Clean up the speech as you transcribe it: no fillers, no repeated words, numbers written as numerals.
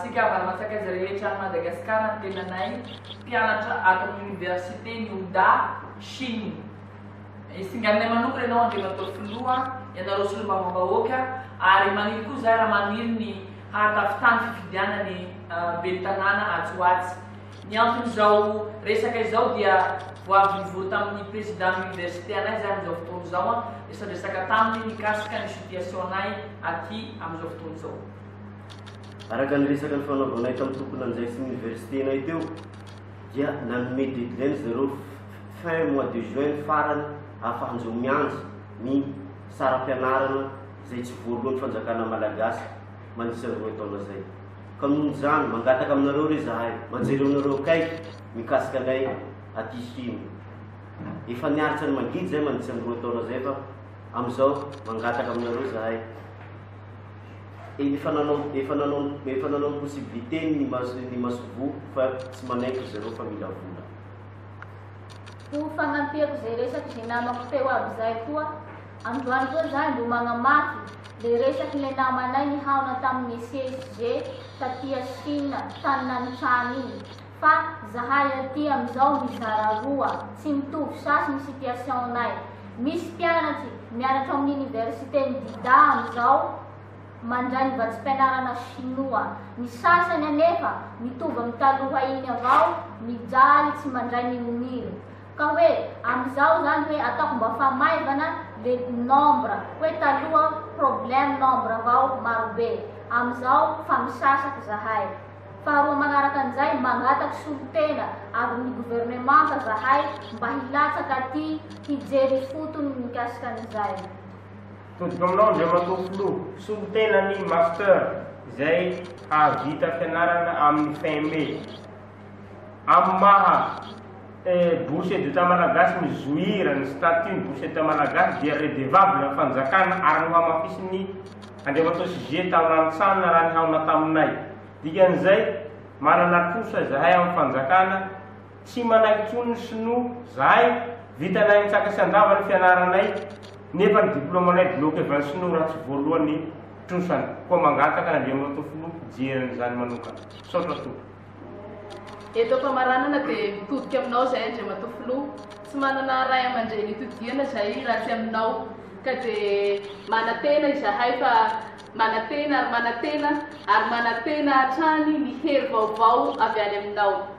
antsika havana aman-tsakaiza rehetra any Madagasikara ny tenanay, mpianatra ato amin'ny Université ny UDA, Chine. Singaninay manokana ianao Andriamatoa Filoha, ianareo Solombavambahoaka, ary maniry koa izahay raha maniry ny hahatafitany fifidianana ny Ben'ny tanàna atsy ho atsy. Ny anton'izao resaka izao dia vao avy nivory tamin'ny Président-n'ny Université anay izahay amin'izao fotoana izao, niresadresaka taminy mikasika ny situation-nay aty amin'izao fotoana izao. Araka ny resaka nifanaovanay tamin'ny tompon'andraikitry ny Université-nay teo dia nanome deadline zareo fin mois de juin ny farany ahafahan-dreo miandry ny saram-pianarana izay tsy voaloan'ny fanjakana malagasy mandritra ny roa taona izay. Ka noho izany, mangataka aminareo re izahay, mba jereonareo akaiky mikasika anay aty Chine. Efa niaritra ny mangidy izahay mandritra ny roa taona izay fa amin'izao mangataka aminareo izahay. Efa nanao efa nanao efa nanao ny possibilité-ny ny mas ny masoivoho fa tsy manaiky ry zareo fa mila vola. Ho fagnampiako ze resaky ze namako teo aby zay koa, androany koa zahay mbo magnamafy le resaky le namanay nihaona tamin'ny CSG taty Chine tany nanitrany igny fa zahay aty amizao mizara roa tsy mitovy sasy ny situation-nay misy mpianatry mianatra ao amin'ny université-n'i Dida amizao mandray ny vatsim-pianarana shinoa. Ny sasany anefa mitovy amin'ny taloha iny avao, mijaly tsy mandray n'inon'ino. Ka hoe amin'izao zany hoe ataoko mba fa maivana le nombre, hoe taloha problème nombre avao marobe, amin'izao fa misasaky zahay. Faharoa magnaraka an'izay, mangataky solontena avy amin'ny gouvernemanta zahay mba hilatsaka aty hijery ifotony mikasika an'izay. Todiko aminao Andriamatoa Filoha, solotenan'ny Master izay hahavita fianarana amin'ny fin mai. Amin'ny maha Boursier d'Etat Malagasy mi-jouir ny statut ny Boursier d'Etat Malagasy dia redevable amin'ny fanjakana ary nohamafisin'ny Andriamatoa SG tao Nanisana raha nihaona taminay. Dikan'izay, manana trosa izahay amin'ny fanjakana. Tsy manaiky intsony ny sinoa zahay, vitanay antsaka sy andava ny fianaranay nefa ny diplomanay bloquevan'ny sinoa raha tsy voaloa ny trosany, koa mangataka an'Andriamatoa Filoha hijery an'izany manokana. Misaotra tompoko. Eto am-pamaranana dia mitodika aminao izahay Andriamatoa Filoha, tsy manana ray aman-dreny itodihana izahay raha tsy aminao, ka dia manantena izahay fa manantena ary manantena ary manantena hatrany ny hery vaovao avy any aminao.